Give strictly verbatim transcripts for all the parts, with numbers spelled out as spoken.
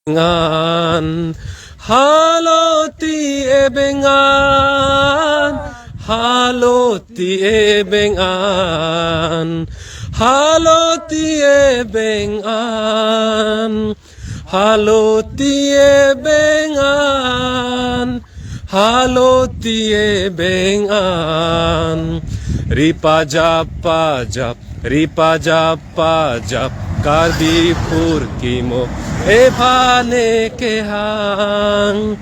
Bengan, haloti e bengan, haloti e bengan, haloti e bengan, haloti e bengan, haloti e bengan. Ri pajap pajap, ri pajap pajap, Karbi phurkimo ephan e kehang.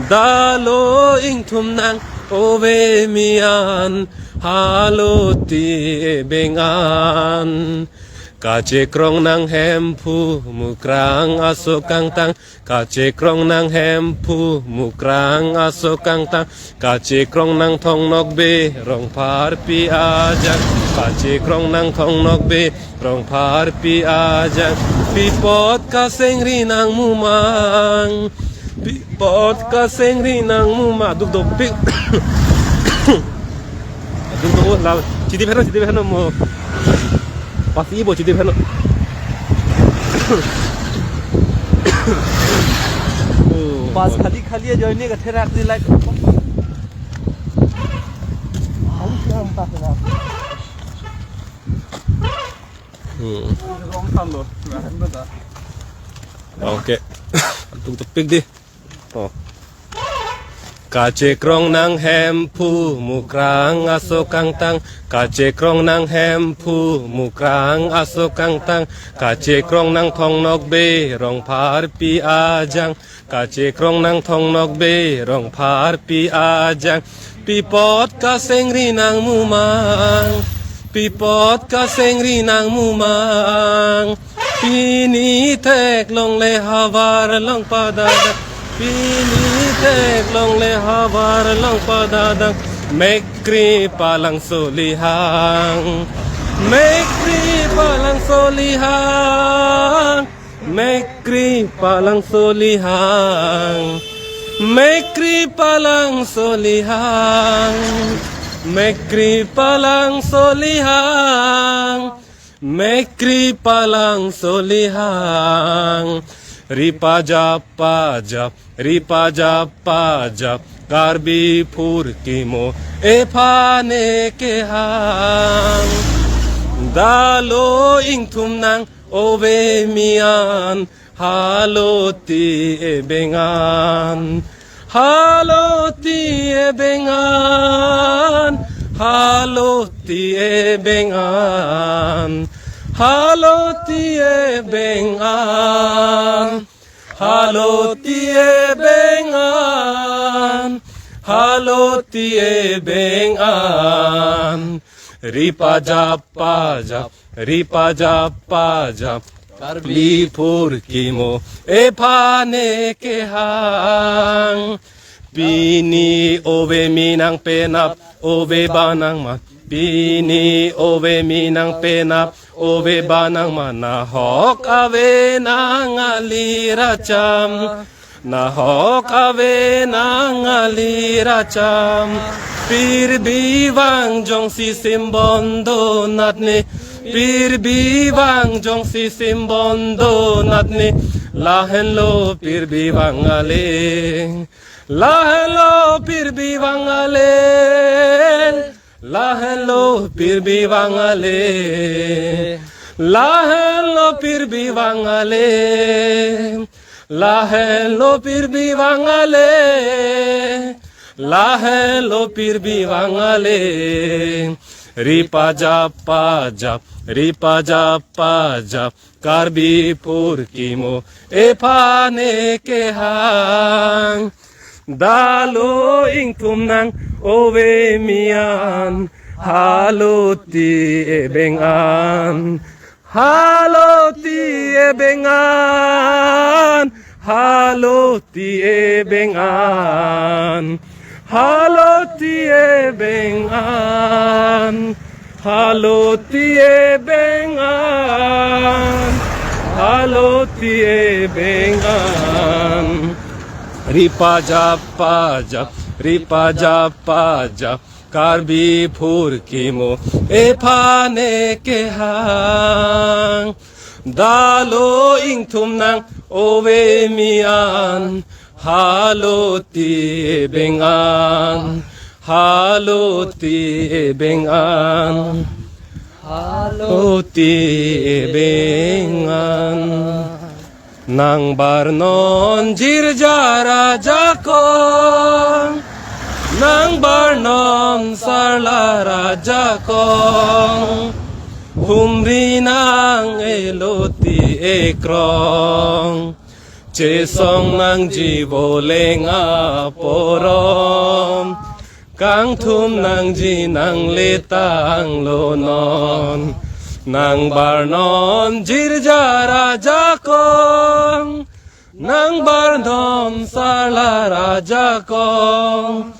Dalo ingthum nang ove mian, haloti e bengan. Kachekrong nang Hemphu Mukrang aso kangtang, kachekrong nang Hemphu Mukrang aso kangtang, kachekrong nang Thong Nokbe Rongpharpi ajang, kachekrong nang Thong Nokbe Rongpharpi ajang. Pi apot kasengri nang mumang, pi apot kasengri nang mumang. Duk dopik. Duk do la. Chidi pheno, chidi pheno mo. Pas ibo chidi pheno. Oh. Pas khali khali ajoine katherak ni light. Hmm. Okay. Antum topik di. Oh. Kachekrong nang Hemphu Mukrang aso kangtang, kachekrong nang Hemphu Mukrang aso kangtang, kachekrong nang Thong Nokbe Rongpharpi ajang, kachekrong nang Thong Nokbe Rongpharpi ajang. Pi apot kasengri nang mumang, pi apot kasengri nang mumang. Pini theklongle havar along padadang, pini theklongle havar along padadang. Mekkri palangso lihang, mekkri palangso lihang, mekkri palangso lihang, mekkri palangso lihang, mekkri palangso lihang, mekkri palangso lihang. Ri pajap pajap, ri pajap pajap, Karbi phurkimo ephan e kehang. Dalo ingthum nang ove mian, haloti e bengan, haloti e bengan, haloti e bengan, haloti e bengan, haloti e bengan, haloti e bengan. Ri pajap pajap, ri pajap pajap, Karbi phurkimo ephan e kehang. Pini ove mi nang penap, ove ba nang man. Pini ove mi nang penap, ove ba nang man. Nahok ave nang ali racham, nahok ave nang ali racham. Pirbi vang jongsi simbon donat ne, pirbi vang jongsi simbon donat ne. Lahenlo pirbi vang ale, lahenlo pirbi vang ale, lahenlo pirbi vang ale, lahenlo pirbi vang ale, lahenlo pirbi vang ale, lahenlo pirbi vang ale. Ri pajap pajap, ri pajap pajap, Karbi phurkimo ephan e kehang. Dalo ingthum nang ove mian, haloti e bengan, haloti e bengan, haloti e bengan, haloti e bengan, haloti e bengan, haloti e bengan. Ri pajap pajap, ri pajap pajap, Karbi phurkimo ephan e kehang. Dalo ingthum nang Ove mi an, haloti ebeng an, haloti ebeng an, haloti ebeng an. Nang bar non jirja ra jakong, nang bar non sarla ra jakong, humri nang eloti ekrong, chesong nangji voleng aporom, kangthum nangji nangle tanglo non. Nang bar non jirja ra jakong, nang bar non sarla ra jakong,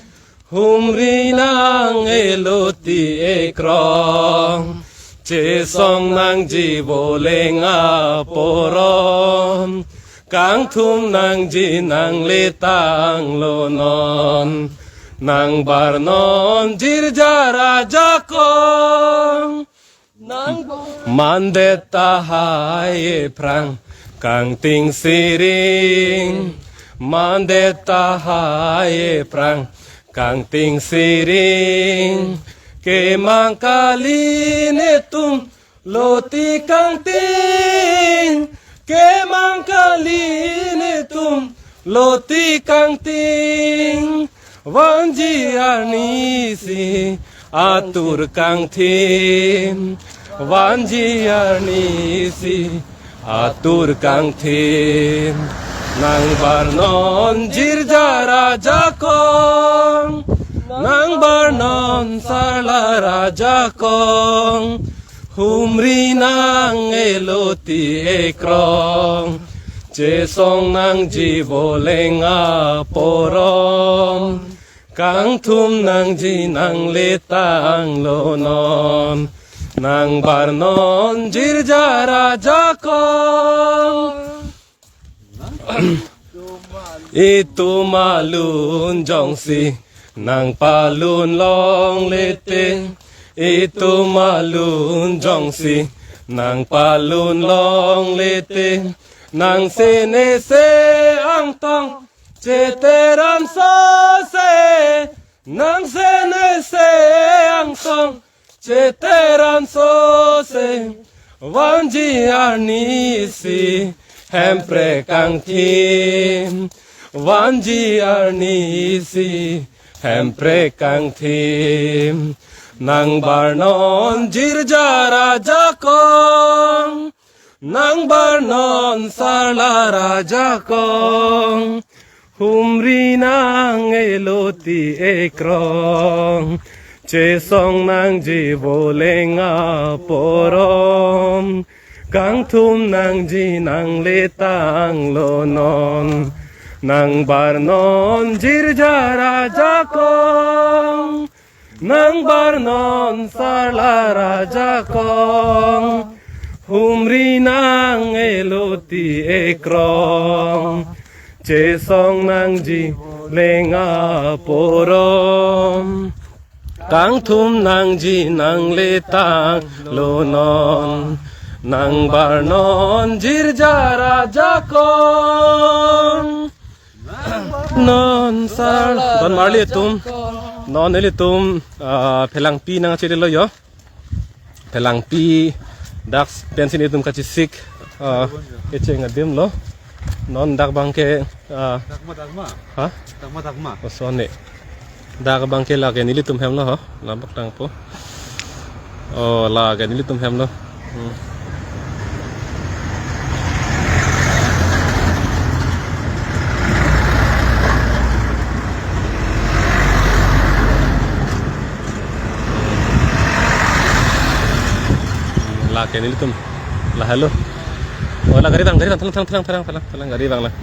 humri nang eloti ekrong, chesong nangji voleng aporom, kangthum nangji nangle tanglo non. Nang bar non jirja ra jakong, nang mandet tahai ephrang kangting siring, mandet tahai ephrang kangting siring, kemang kali netum loti kangting, kemang kali netum loti kangting, vanji arnisi atur kangthim, vanji arnisi atur kangthim. Nang bar non jirja ra jakong, nang bar non sarla ra jakong, humri nang eloti ekrong, chesong nangji voleng aporom, kangthum nangji nangle tanglo non. Nang bar non jirja ra jakong, itum alun jongsi nang palun longle te, itum alun jongsi nang palun longle te, nang senese angtong cheteran sose, nang senese angtong cheteran sose, vanji arnisi hemprek kangthim, vanji arnisi hemprek kangthim. Nang bar non jirja ra jakong, nang bar non sarla ra jakong, humri nang eloti ekrong, chesong nangji voleng aporom, kangthum nangji nangle tanglo non. Nang bar non jirja ra jakong, nang bar non sarla ra jakong, humri nang eloti ekrong, chesong nangji voleng aporom, kangthum nangji nangle tanglo non. Nang bar non jirja ra jakong, non sar don marli atum, non nelitum, ah, Phelangpi nangchelelo ho. Phelangpi dak pensi nelitum kachesik, ah, kecheng adim lo. Non dak abangke, ah, Dakma, dakma. Ha? Dakma, dakma. Oso ne. Dak abangke lake nelitum hem lo ho. Labak tangpo. Oh, lake nelitum hem lo. Hmm. Lake nelitum. Lahelo. Oh, la gari vang, gari vang, thalang, thalang, thalang, thalang, thalang, thalang, gari vang la. Hmm.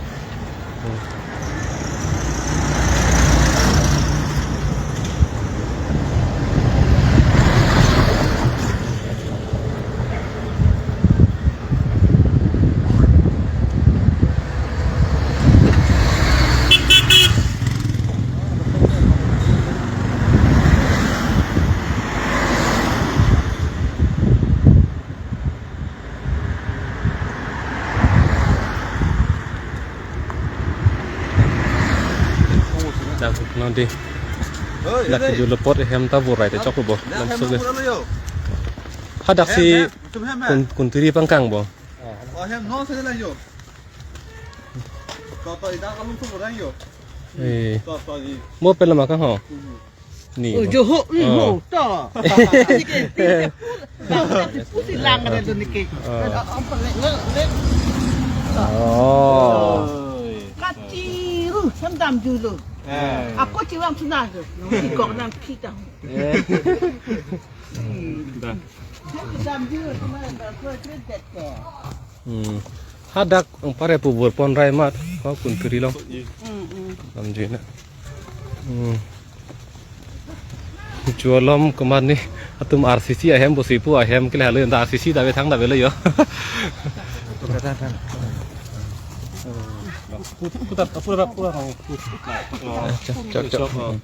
Dak nang di. Oi, dak ini. Jolo apot hem ta burai te chok bo. Dak hem suge. Pura lo yo. Hadak si hem, hem, hem, hem. Kun, kuntiri pangkang bo. Oh, hem no sila yo. To, to, idak alung tu orang yo. Eh. To, to, i. Mo pela maka ho. Hmm. Ni. Oh, joho, hmm, oh, ho, to. Pusi lang ada tu niki. Oh. Apa le, le, le. Oh. Kachiru, samdam dulu. Eh. Ako chiwang sunado. Ikok nang kita. Eh. Hmm. Dah. Samdam dulu, cuma ada kue kredit ke. Hmm. Hadak ang pare pu bor pon rai mat. Ko kuntiri long. Hmm, hmm. Lam jui na. Hmm. Chualom kemat ni atum R C C ahem bo si pu ahem kele halo anta R C C dave thang dave lo yo. Putar, putar, putar, putar. Chok, chok, chok. Chok, oh.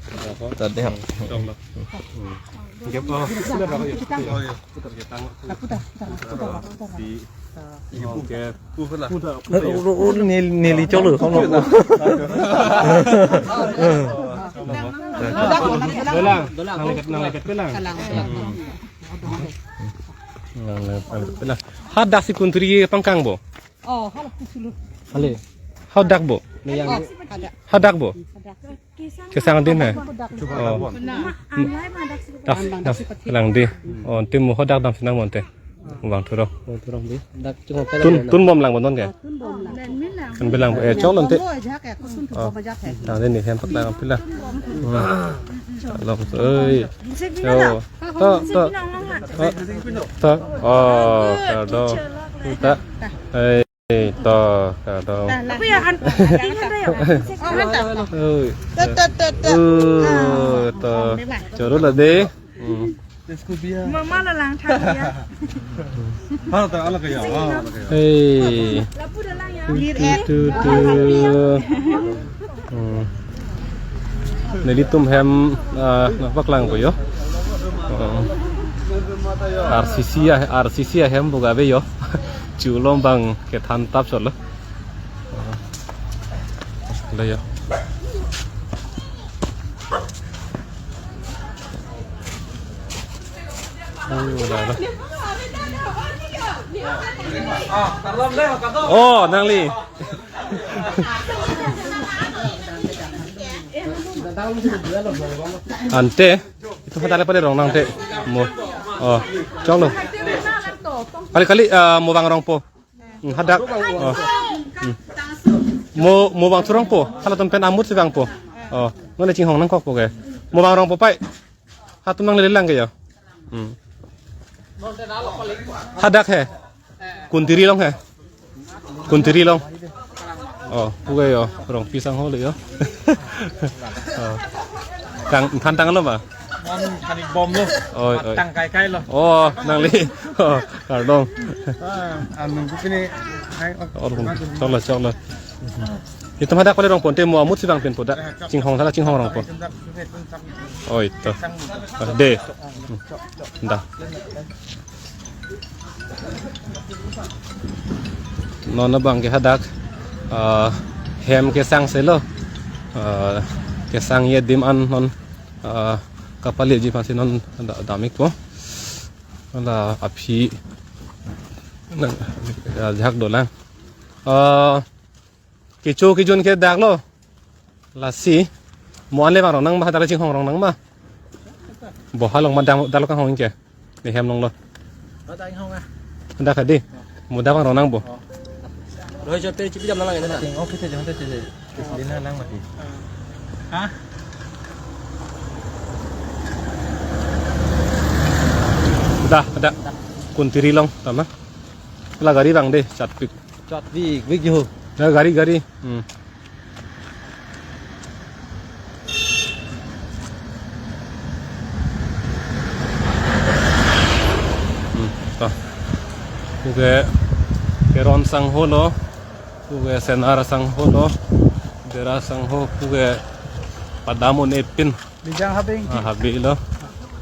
Putar deh. Chok lo. Hmm. Putar, putar, putar, putar. Di, oke. Putar, putar. Eh, udah, udah, neli, neli cholo, kamu. Dolang, dolang, nang leket, nang leket, dolang. Kalang, kalang. Nang leket, nang leket, dolang. Hadak si kuntiri pangkang bo? Oh, hadak tu sulu. Ale. Hadak bo? Yang hadak. Hadak bo? Hadak. Kesang din hai. Oh. Dak, dak, lang di. Oh, tim mo hadak dam sinang monte. Bang thurok. Bang thurok di. Dak cuma tun, tun bom lang bonton ke? Kan bilang, eh, chong lonte. Oh. Lang di ni hem paklang pila. Long, oi. Yo. To, to. To, to. Oh, kado. Ta. Eh. Eh, to, kado. Apa ya, an-, ini ada ya? Oh, mantap. Oi. Tet, tet, tet, tet. Eh, to. Choro la de. Hmm. Mama la lang thang ya. Halo, ta, ala kaya, ala kaya. Hei. Lapu dah lang ya. Tu, tu, tu, tu. Hmm. Nelitum hem, ah, nangpaklang po yo. Oh. R C C ya, R C C ahem buka be yo. Chualom bang kethan tap solo. Oh. Ada yo. Oh, ada, ada. Oh, nangli. Ante, itum hadak le pale rong nangte. Mo. Oh, chong lo. Kali kali, eh, mo bang rong po. Hmm, hadak. Oh. Hmm. Mo, mo bang thurong po. Halatum pen amut si bang po. Oh, nonke chinghong nangkok po ke. Mo bang rong po pai. Hatum nangle lang ke ya. Hmm. Hadak he. Kuntiri long he. Kuntiri long. Oh, puke yo, rong pisang hole yo. Oh. Tang, than tang lo ma? Than than ik bom lo. Oi, oi. Tang kai kai lo. Oh, nangli. Oh, kardom. Ah, anu ko pini hai. Oh, chok lo, chok lo. Itum hadak pale rong ponte mo amut si bang pen po dak. Chinghong thala chinghong rong po. Oi, to. De. Dah. Non abang ke hadak, ah, hem kesang selo. Ah, kesang ye adim an non, ah, kapale ji aphansi non da-, dam ik po. La aphi nang, ah, jak dolang. Ah, kecho kejun ke dak lo. Lasi. Mo anle bang rong nang ma, hadak chinghong rong nang ma. Bo halong ma dang dak lo kanghong ke. Ne hem long lo. Hadak chinghong ah. Dak hadi. Mo dak bang rong nang bo. Oh. Rohi jote chipi jam nang lagi na. Ting off te jam te te. Discipline nang mati. Ha? Dah, dah. Kuntiri long, tama. La gari bang de, chatpik. Chatpik, big jo. La gari, gari. Hmm. Hmm, ta. Puke Keron sangho lo, puke Senar sangho lo, Dera sangho, puke padam un-e pin. Bijang habeng. Ah, habelo.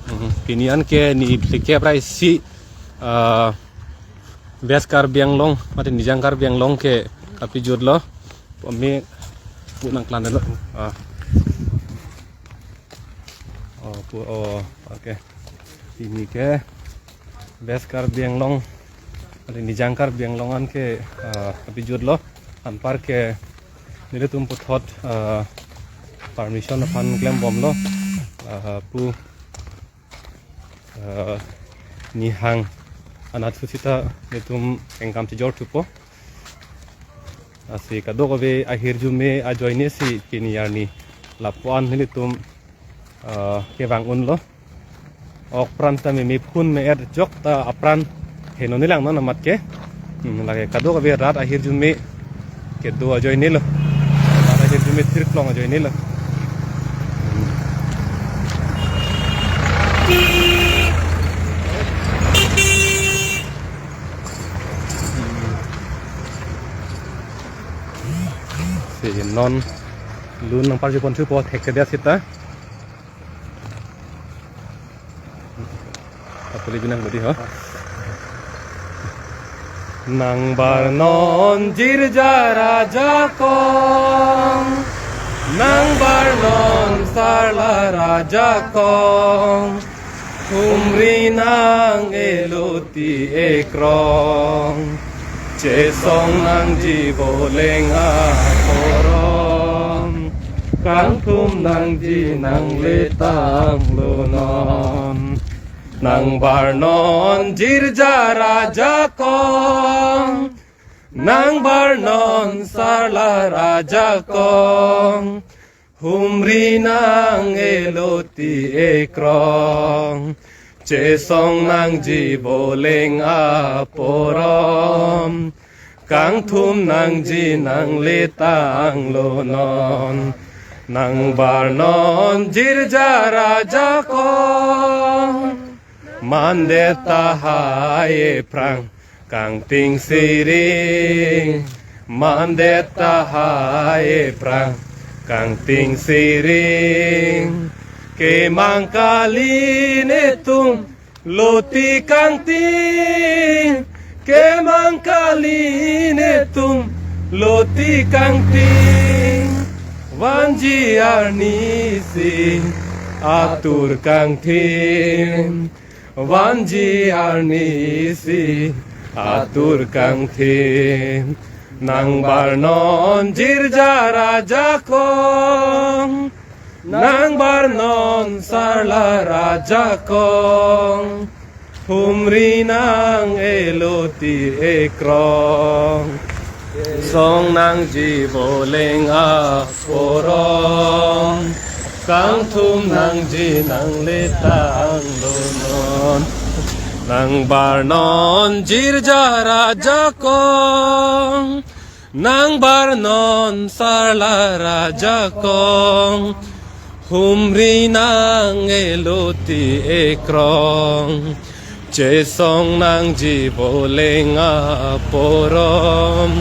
Hmm, pini an ke ni plike prai si, ah, West Karbi Anglong, mate Nijang Karbi Anglong ke kapejut lo. Pame pu nangklang lo. Ah. Oh, pu-, oh, okay. Pini ke West Karbi Anglong, athe Nijang Karbi Anglong an ke, ah, abijut lo. Anpar ke nelitum puthot, ah, permission aphan klembomlo. Ah, pu, ah, Nihang anat susita nelitum engkam chejor thupo. Lasi kadokave ahirjume ajoine si pini arni lapu-an nelitum, ah, kevang unlo. Ok pran ta me, mephun me-et jok ta apran heno nelang non amat ke. Hmm, lake kadokave rat ahirjume kedo ajoinelo. Rat ahirjume thirklong ajoinelo. Hmm. Si non lun nangparjupon thupo thekthedet sita. Apuli binang bodi ho. Nangbar non jirja rajakong, nangbar non sarla rajakong, humri nang-elo ti ekrong, chesong nangji boleng aporom, kangthum nangji nangletanglo non. Nangbar non jirja rajakong, nangbar non sarla rajakong, humri nang-elo ti ekrong, chesong nangji boleng aporom, kangthum nangji nangletanglo non. Nangbar non jirja rajakong, mandet tahai ephrang kangting siring, mandet tahai ephrang kangting siring, kemang kali netum lo ti kangting, kemang kali netum lo ti kangting, vanji arni si atur kangting, vanji arni si atur kangting. Nangbar non jirja rajakong, nangbar non sarla rajakong, humri nang-elo ti ekrong, chesong nangji boleng aporom, kangthum nangji nangletanglo non. Nangbar non jirja rajakong, nangbar non sarla rajakong, humri nang-elo ti ekrong, chesong nangji boleng aporom,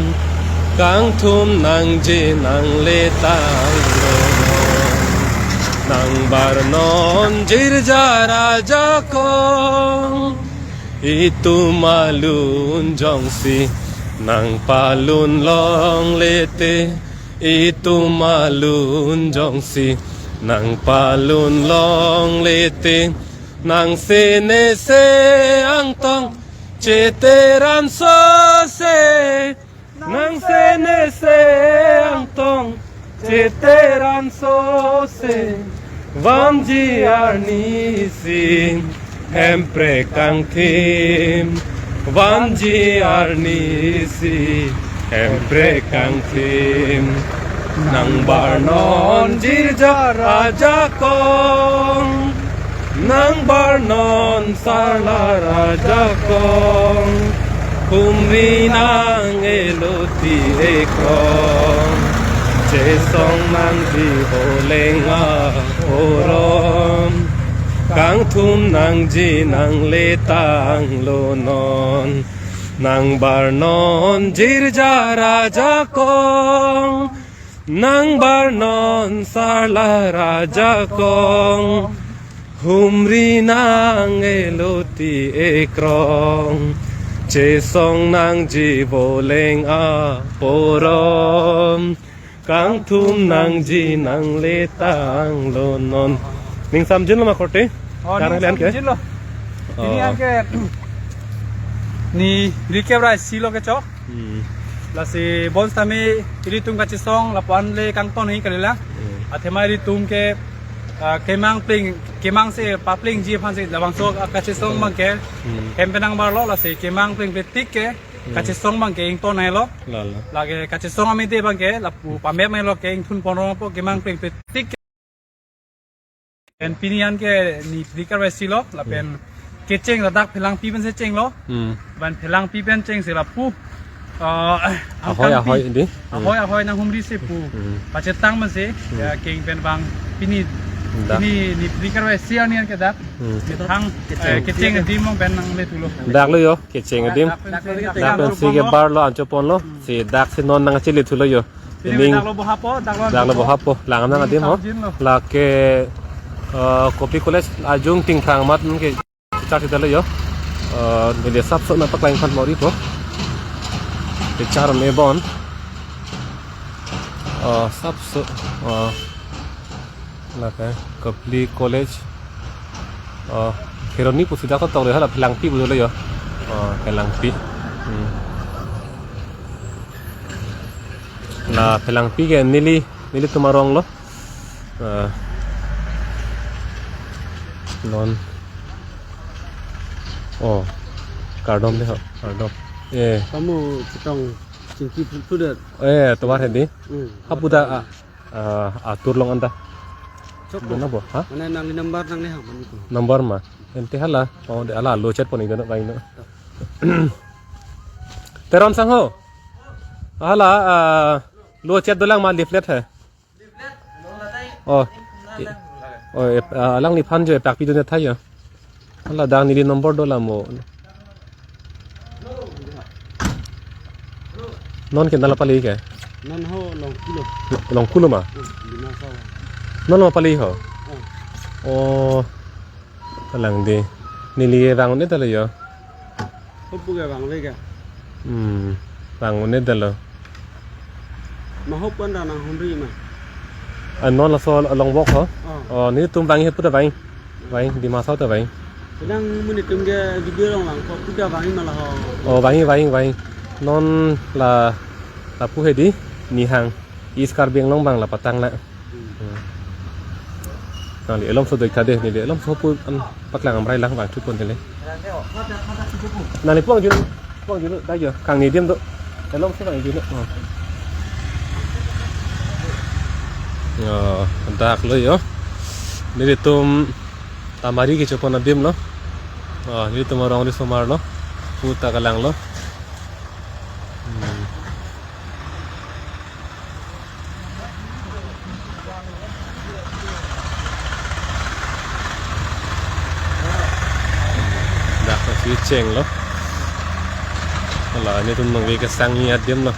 kangthum nangji nangletanglo non. Nangbar non jirja rajakong, itum alun jongsi nangpalun longle te, itum alun jongsi nangpalun longle te, nang senese angtong cheteran sose, nang senese angtong cheteran sose, vanji arni si hemprek kangthim, vanji arni si hemprek kangthim. Nangbar non jirja rajakong, nangbar non sarla rajakong, humri nang-elo ti ekrong, chesong nangji boleng aporom, kangthum nangji nangletanglo non. Nangbar non jirja rajakong, nangbar non sarla rajakong, humri nang-elo ti ekrong, chesong nangji boleng aporom, kangthum nangji nangletanglo non. Ning samjinlo ma korte? Oh, ning samjinlo. Pini anke ni phlikep ra isi lo kechok. Hmm. Lasi bonsitame ilitum kachesong lapu-an le kangton hi kalilang. Hmm. Athema ilitum ke, ah, kemang pleng, kemang si paplengji aphan si labangso kachesong abangke. Hmm. Hem penang barlo lasi kemang plengple tik ke. Hmm. Kachesong abangke ington helo. Lalo. Lake kachesong amide abangke lapu pamep helo ke ingthun ponrong po kemang plengple tik ke. Pen pini anke ni phlikep ra isi lo, lapen kecheng ladak Phelangpi pen si chenglo. Hmm. Lapen Phelangpi pen chengsi lapu, ah, ahoi, angkangpi. Ahoi di. Ahoi, hmm, ahoi nanghumri si pu. Hmm. Pachetang pensi, hmm, ya keng pen bang pini, dak, pini ni phlikep ra isi arni anke dak. Hmm. Methang, eh, kecheng adim pen nangle thulo. Dak lo yo, kecheng adim. Dak pen, dak pen si ke barlo anchot ponlo, si dak si non nangchele thulo yo. Pini ning dak lo bohapo, dak lo, dak lo bohapo, lang nang adim ho. Samjinlo. Lake, eh, Kopili College ajung ting phrang amat ke char si dalo yo. Eh, neli sapso nangpaklang phan mori po. Kechar me bon. Eh, sapso, eh, lake Kopili College. Eh, Kheroni pusi dak totok le hala Phelangpi pulo yo. Eh, Phelangpi. Hmm. La Phelangpi ke neli, nelitum arong lo. Ah. Non. Oh. Kardom de ho, kardom. Eh. Kamu chetong chingki phu-, phudet. Eh, tovar hedi. Hmm. Hapu ta, ah, ah, atur long anta. Chok. Mana bo, ha? Mane nangli number nangne ha, mane ko. Number ma. Ante hala, oh, de hala lo chat pon ikan kain no. Teron sang ho. Hala, ah, lo chat dolang ma leaflet hai. Oh. Oh, ep-, ah, alangliphan jo epakpidun tha yo. Hala dak neli number dolang mo. Non ke nala pali ke? Non ho Longkulo. Longkulo ma? Hmm, Dima Hasao. Non ma pali ho? Hmm. Oh. Kalang di. Neli vang-un-e talo yo. Hopu ke vangle ke? Hmm. Vang-un-e talo. Ma hopu anta nanghumri ma? Ah, non laso along vok ho. Oh. Oh, nelitum vang-i hepu ta vang-i. Vang-i, Dima Hasao ta vang-i. Kadang monit atum ke video along lang ko puta vang-i ma la ho. Oh, vang-i, vang-i, vang-i. Non la, lapu hedi, Nihang. East Karbi Anglong abang la patang na. Hmm. Hmm. Nangli elomso doi tha de, neli elomso pu an paklang amrai lang vangthu pon tele. Nangli puang jun, puang jun, dak yo, kangni adim do. Elomso kangni adim do. Oh. Oh, dak lo yo. Nelitum Tamari kecho pon adim lo. Oh, nelitum arong risomar lo. Pu ta kalang lo. Hmm. Dak si chenglo. Hala, nelitum nangve kesang-i adim lo.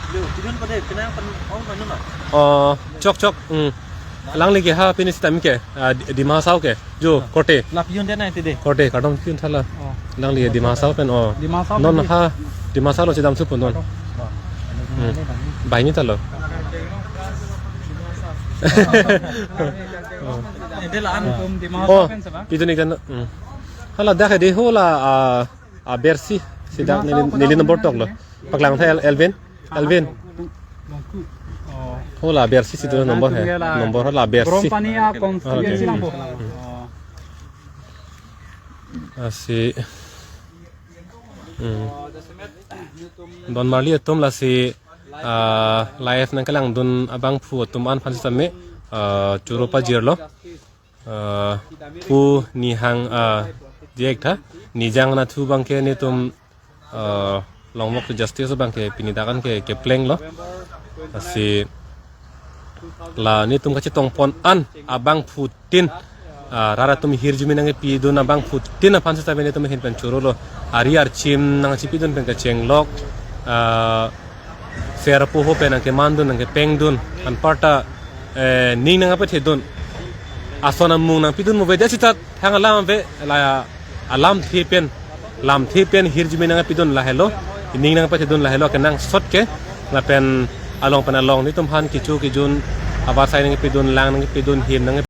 Yo, pidun pada kenang pen ong manu ma? Oh, chok chok. Hmm. Alangli ke ha pini sitame ke, ah, Di-, Dima Hasao ke. Jo, ah, korte. La pidun de na iti de. Korte, kardom pidun tha la. Oh. Alangli Dima Hasao pen, oh. Dima Hasao non pen ha, Dima Hasao lo chedam supo non. Oh. Hmm. Banghini talo. Ede la an tum Dima Hasao pen seba. Oh, pidun ik dan. Hmm. Hala dak de ho la, ah, ah, bersi. Sida neli, neli number tok lo. Paklang tha El-, Elvin. Elvin. Oh. Ho la bersi si tu number hai. Number ho la bersi. Brompani a constituency lang po. Oh. Asi. Hmm. Don marli atum lasi, ah, live nangkelangdun abangphu atum an aphan sitame, ah, choro pajirlo. Ah, pu Nihang, ah, diek tha, Nijang anatthu abangke nelitum, ah, Longvok Justice abangke pini dak an ke, keplenglo. Lasi la nelitum kachetong pon an abangphutin, ah, rat atum hirjume nangkepidun abangphutin aphan sitame nelitum ahin pen chorolo. Ari archim nangchipidun pen kachenglok, ah, ser apo ho pen nangkemandun, nangkepengdun, anparta, eh, ning nangkapethedun. Ason amung nangpidun mo ave, dei sita thang alam ave, la alamthe pen, lamthe pen hirjume nangpidun lahelo, ning nangpethedun lahelo, kenangsot ke, lapen along pen along nelitum aphan kecho kejun, Avarsai nangpidun, lang nangpidun, him nang